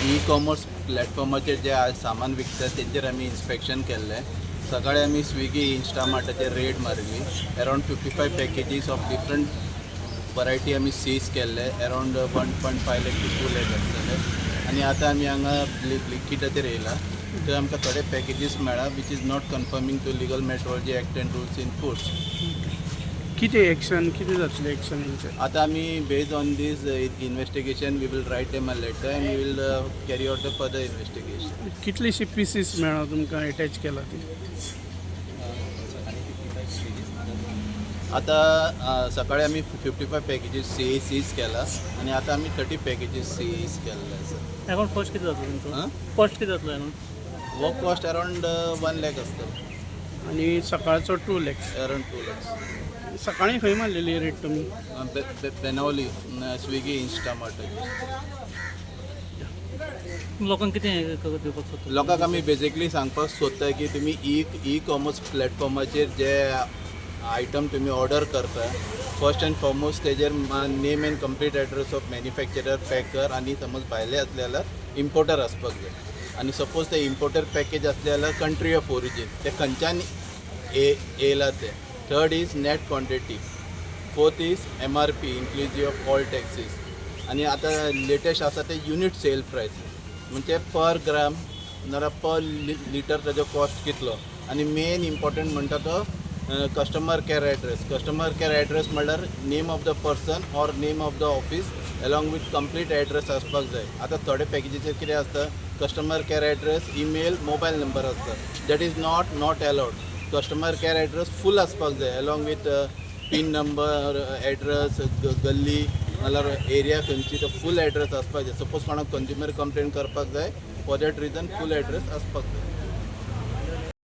E commerce प्लॅटफॉर्माचेर जे आज सामान विकतात तेंचेर आमी इन्स्पेक्शन केल्लें. सकाळी आमी स्विगी, इन्स्टामार्टाचेर रेड मारिल्ली. Around 55 packages of different variety आमी सीज केल्ले. Around 1.5 lakh to 2 lakh आसतले. आनी आतां आमी हांगा ब्लिंकिटाचेर येयला. थंय आमकां थोडे पॅकेजीस मेळ्ळा which is not conforming to Legal Metrology Act and rules in force. कितें एक्शन, कितें जातलें एक्शन हेंचेर? आतां आमी based on this investigation, we will write them a letter and we will carry out the further investigation. कितलीशी pieces मेळ्ळा तुमकां attach केला ती? आतां सकाळी आमी 55 पॅकेजीस सीज केला आनी आतां आमी 30 पॅकेजीस सीज केल्ले आसा. अराउंड कॉस्ट किती जातलो तुमचो? आं? कॉस्ट किती जातलो अराउंड? हो कॉस्ट अरावंड 1 लॅक आसतलो. आनी सकाळचो 2 लॅक्स? अरावंड 2 लॅक्स. सकाळी खंय मारलेली रेट तुमी? बेनावली, स्विगी, इन्स्टामार्टाचेर. लोकांक कितें हें दिवपाक सोदता? लोकांक आमी बेजिकली सांगपाक सोदता की तुमी ई ई कॉमर्स प्लॅटफॉर्माचेर जे आयटम तुमी ऑर्डर करता, फर्स्ट अँड फॉरमोस्ट तेजेर name and complete address of manufacturer, packer आनी समज भायले आसले जाल्यार इम्पोर्टर आसपाक जाय. आनी सपोज ते इम्पोर्टर पॅकेज आसले जाल्यार कंट्री ऑफ ओरिजीन, ते खंयच्यान येयला ते. Third is net quantity, fourth is MRP inclusive of all taxes आनी आतां लेटेस्ट आसा ते युनीट सेल प्रायस, म्हणजे पर ग्राम नाल्यार पर लिटर ताजो कॉस्ट कितलो. आनी मेन इम्पॉर्टंट म्हणटा तो customer care address. Customer care address म्हणल्यार name of the person or name of the office along with complete address आसपाक जाय. आतां थोडे पॅकेजीचेर कितें आसता, customer care address, email, mobile number आसता. That is not allowed. Customer care address full आसपाक जाय along with pin number, address, गल्ली नाल्यार एरिया खंयची, तो फूल एड्रेस आसपाक जाय. सपोज कोणाक कंज्युमर कंप्लेन करपाक जाय, for that reason full address आसपाक जाय.